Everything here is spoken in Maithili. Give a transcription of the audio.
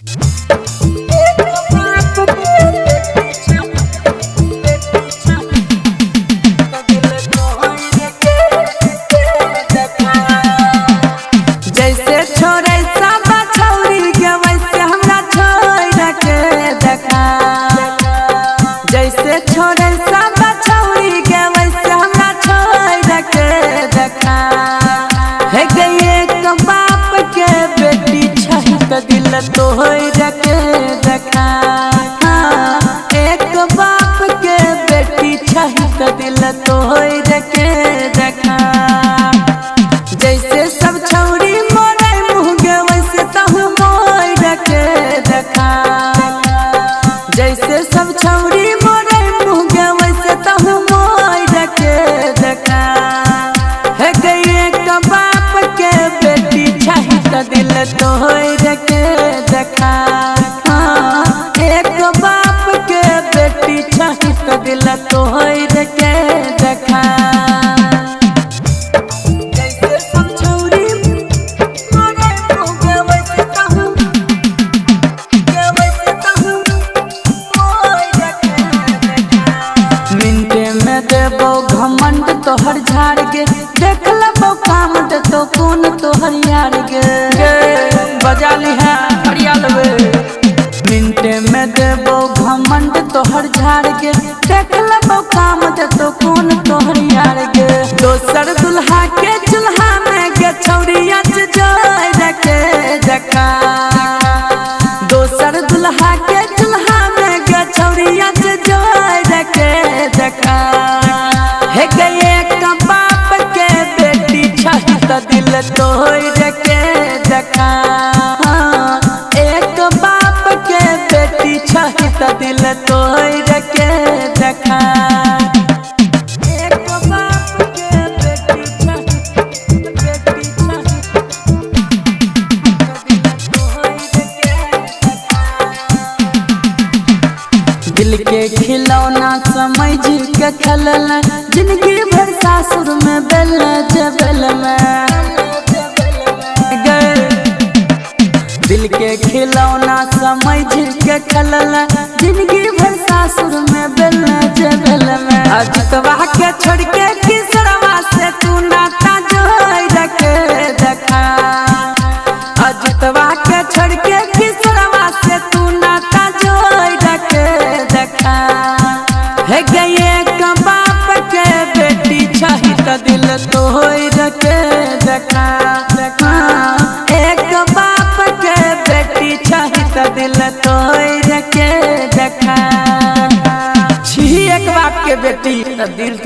जैसे छोड़े सब छौरी के वैसे हमरा छोड़ के देखा। जैसे छोड़े सब छौरी के वैसे हमरा छोड़ के देखा। हे गई एक बाप के बेटी छही त दिल तोड़ के देखा। एक बाप के बेटी छही त दिल तोड़ के देखा। जैसे सब छौरी मोरे मुँह गे वैसे तहु मोर के देखा। जैसे सब छौरी मोरे मुँह गे वैसे तहु मोर के देखा। हे गई एक बाप के बेटी छही त दिल तोड़ के देखा। एक बाप के बेटी छही त दिल तोड़ के देखा। मिनटे में देबो घमंड तोहर झाड़ गे, देख लेबो काम देतो कोन तोहर यार गे। बजा ली है फरिया लेबे। मिनटे में देबो घमंड तोहर झाड़ गे, देख लेबो काम देतो कोन तोहर यार गे। दोसर दुल्हा के चूल्हा में गे छौरिया जोड़ के देखा। दोसर दुल्हा के चूल्हा में गे छौरिया जोड़ के देखा। हे गई एक बाप के बेटी छही त दिल तोड़ के देखा। एक बाप के बेटी छही त दिल तोड़ के देखा। एक बाप के बेटी छही बेटी छही दिल के खिलौना समझ के खेलल, जिंदगी भर सासुर में बेल जबल में। दिल के खिलौना समझ के खेलल, जिंदगी भर सासुर में बेल जबल में। अजितवा के छोड़ के किसरवा से तू नाता जोड़ के देखा। अजितवा के छोड़ के किसरवा से तू नाता जोड़ के देखा। हे गई एक बाप के बेटी छही त दिल तोड़ के देखा। एक बाप के बेटी छही त दिल तोड़ के देखा। छी एक बाप के बेटी त दिल।